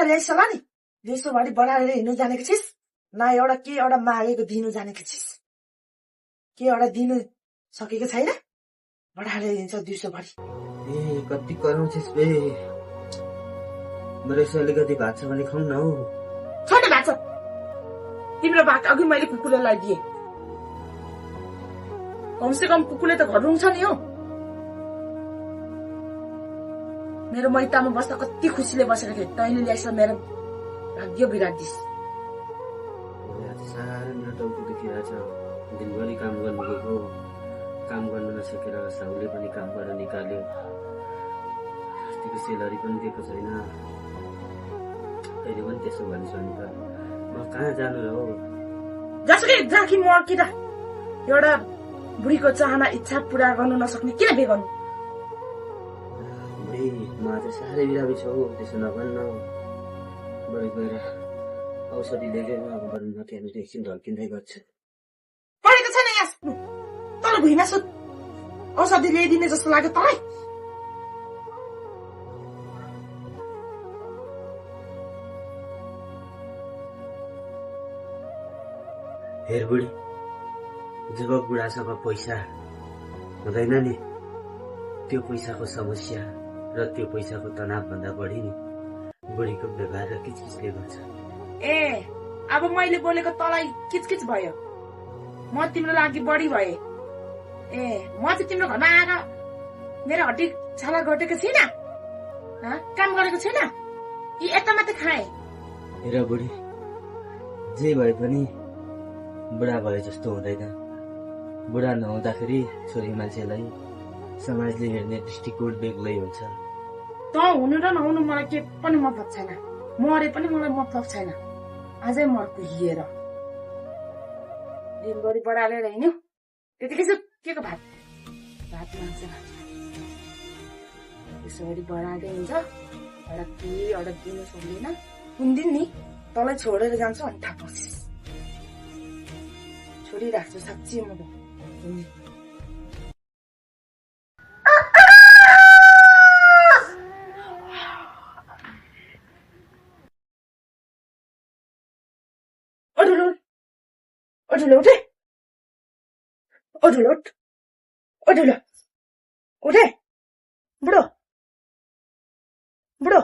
पैसा ल्याइस होला नि, दिउँसोभरि बढाएर हिँड्नु जानेको छिस् न? एउटा के एउटा मागेको दिनु जानेको छिस्? के एउटा दिनु सकेको छैन? बढाएर हिँड्छ दिउँसोभरि। ए कति कराउँछस् बे? मेरो यसो अलिकति भात छ भने खाउँ न हौ। छैन भात छ। तिम्रो भात अघि मैले कुकुरलाई दिए। कमसे कम कुकुरले त घर रुन्छ नि हो। मेरो मैतामा बस्दा कति खुसीले बसेको थिएँ, तैँले ल्याइस मेरो भाग्य बिगार्दिस्। साह्रै मेरो टाउको दुखिरहेछ। दिनभरि काम गर्नु गएको, काम गर्न नसकेर साहुले पनि कामबाट निकाल्यो। अस्तिको सेलरी पनि दिएको छैन। अहिले पनि त्यसो भन्छ नि त म कहाँ जानु र हो? जसरी जाकी म कि त एउटा बुढीको चाहना इच्छा पूरा गर्नु नसक्ने किन बे गर्नु? बुढी म आज साह्रै बिरामी छु हौ, त्यसो नभन्न। बढी गएर औषधि लिएर अब बरु नतिहाल्नु एकछिन ढल्किँदै गर्छ। पढेको छैन यहाँ तल भुइँमा सुत। औषधि ल्याइदिने जस्तो लाग्यो तँलाई? हेर बुढी, जब बुढासँग पैसा हुँदैन नि, त्यो पैसाको समस्या र त्यो पैसाको तनाव भन्दा बढी नि बुढीको व्यवहार र किचकिचले गर्छ। ए अब मैले बोलेको तँलाई किचकिच भयो, म तिम्रो लागि बढी भए। ए म चाहिँ तिम्रो घरमा आएर मेरो हड्डी छाला घटेको छैन, काम गरेको छैन कि यता मात्रै खाएँ? हेर बुढी, जे भए पनि बुढा भए जस्तो हुँदैन। बुढा नहुँदाखेरि छोरी मान्छेलाई समाजले हेर्ने दृष्टिकोण बेग्लै हुन्छ। त हुनु र नहुनु मलाई के पनि मतलब छैन, मरे पनि मलाई मतलब छैन। अझै मर्को हिएर दिनभरि बढालेर हिँड्यो, त्यतिकै चाहिँ के को भात भात मान्छ। त्यसरी बढाले हुन्छ एउटा के एउटा दिनु सक्दैन। कुन दिन नि तँलाई छोडेर जान्छु अनि थाहा पाउँछस्। छोडिराख्छु साँच्ची म। Odulu, udah. Odulu, odulu, udah. Bro, bro, bro.